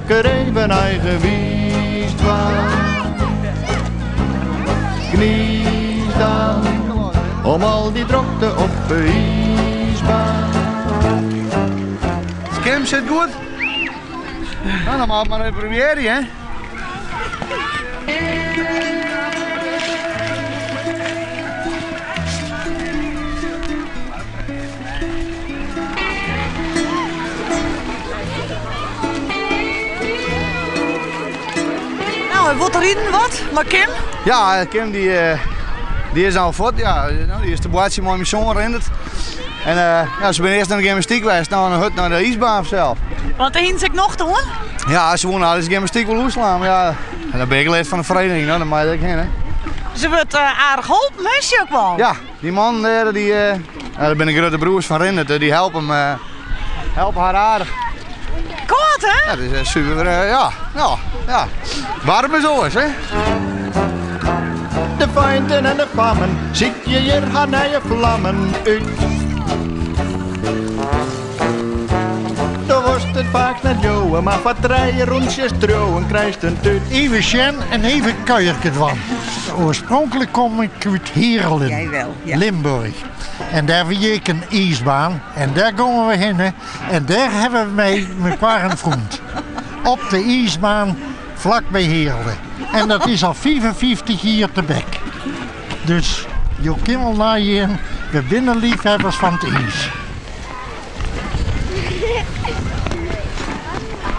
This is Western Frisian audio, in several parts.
Lekker even eigenwiis dwaan. Gniis dan om al dy drokte op 'e iisbaan. Skim sit goed? Nou, dan moat mar even probearje, hè? Nou, wat riden wat? Mar Kim? Ja, Kim die, eh, die is al fuort. Ja, nou, die is te boartsjen mei myn soan Rindert. En uh, ja, se binne earst nei de gymnastyk west, no hurd nei de iisbaan sels. Want dêr hiene se ek nocht oan? Ja, se woene al de gymnastyk wol oerslaan, mar ja, en dan bin ik lid fan de fereniging, no, dan mei ik hinne. Se wurdt uh, aardich holpen, hè, sjoch ik wol. Ja, dy mannen dêr, dy, uh, ja, dat binne de grutte broers fan Rindert, dy helpe him, uh, helpe har aardich. Koud, hè? Ja, dat is super, ja, nou, ja. Waarm is oars, hè? De feinten en de fammen sykje hjir har nije flammen út. Do wolst it faaks net leauwe, mar foar trije rûntsjes triuwen krijst in tút. Even sjen en even kuierke dwaan. Oarspronklik kom ik út Heerlen, Jij wel, ja. Limburg. En dêr wie ek in iisbaan en dêr gongen we hinne en dêr hawwe wy mekoar fûn. Op de iisbaan flak by Heerlen. En dat is al 55 jier tebek. Dus jo kinne wol neigean, we binne leafhebbers fan it iis.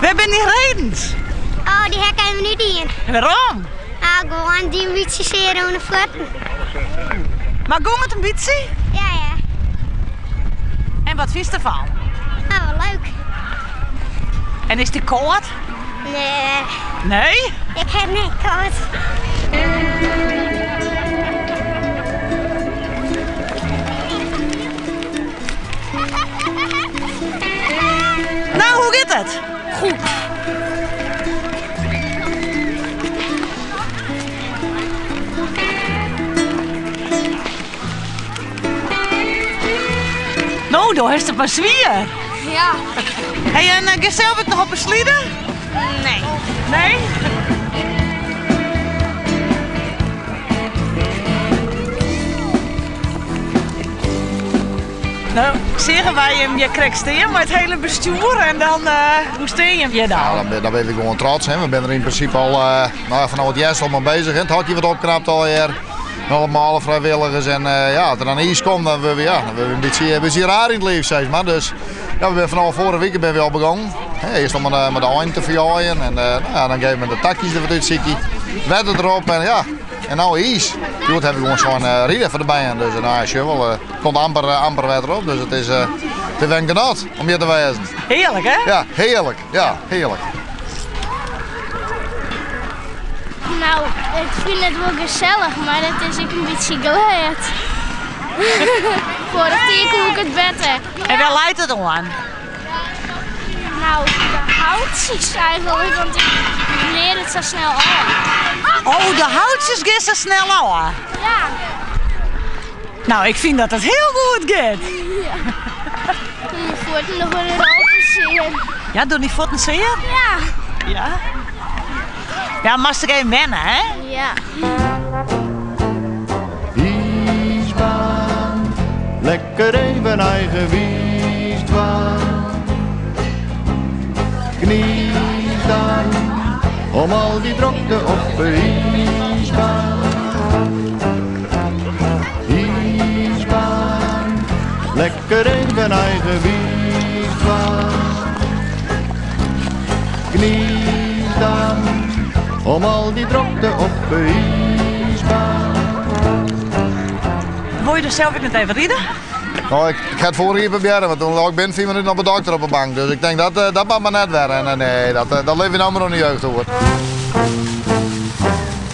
Wêr binne dy redens? Oh, dy ha ik even net dien. Wêrom? Ah, gewoan die in bytsje sear oan de fuotten. Mar gong it in bytsje? Ja, ja. En wat fynst derfan? Ah, wol leuk. En is it kâld? Nee. Nee? Ik ha net kâld. Nou, hoe giet it? Goed. No, do hast it mar swier. Ja. Hey, en uh, giest sels ek noch op 'e slide? Nee. Nee? No, seagen wy jim hjir krekt stean mei it hiele bestjoer en dan, uh, hoe stean jim hjir dan? Ja, dan, dan binne we gewoan trots. Hè. We binne der yn prinsipe al uh, nou ja, fanôf it hjerst al mei beuzich. It hokje wurdt opknapt allegear. Allemaal frijwilligers. En uh, ja, as der dan iis komt, dan wurde we, ja, dan wurde we in bytsje, in bytsje raar yn it liif, sis mar. Dus ja, we binne fanôf foarige wike binne we al begûn. Earst om mei de einen te ferjeien en uh, nou ja, dan geven we de takjes der wat útsykje. Wetter derop en ja, en no iis. Hjoed ha we gewoan sein uh, ride foar de bern. Dus nou ja, sjoch wol, komt amper, amper wetter op. Dus it is, uh, it is wer in genot om hjir te wêzen. Hearlik, hè? Ja, hearlik. Ja, hearlik. Nou, ik fyn it wol gesellich, mar it is ek in bytsje glêd. Foarrige kear koe ik it better. En wêr leit it oan? Nou, de houtsjes eigentlik, want ik lear it sa snel ôf. Oh, de houtsjes gean sa snel ôf? Ja. Nou, ik fyn dat it hiel goed giet. Ja. Myn fuotten dogge der al sear. Ja, dogge dyn fuotten sear? Ja. Ja? Ja, moatst ek even wenne, hè? Ja. Iisbaan, lekker even eigenwiis dwaan. Gniis dan om al dy drokte op de iisbaan. Iisbaan, lekker even eigenwiis dwaan. Gniis dan om al dy drokte op de iisbaan. Wolle je der sels ek net even ride? Nou, ik, ik ha it foarrige jier probearre, want doe lei ik binnen 5 minuten op de dokter op de bank. Dus ik tink dat, uh, dat moat mar net wer. En, nee, dat, dat leverje no mar oan de jeugd oer.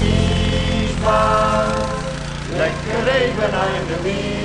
Iisbaan, lekker even eigenwiis.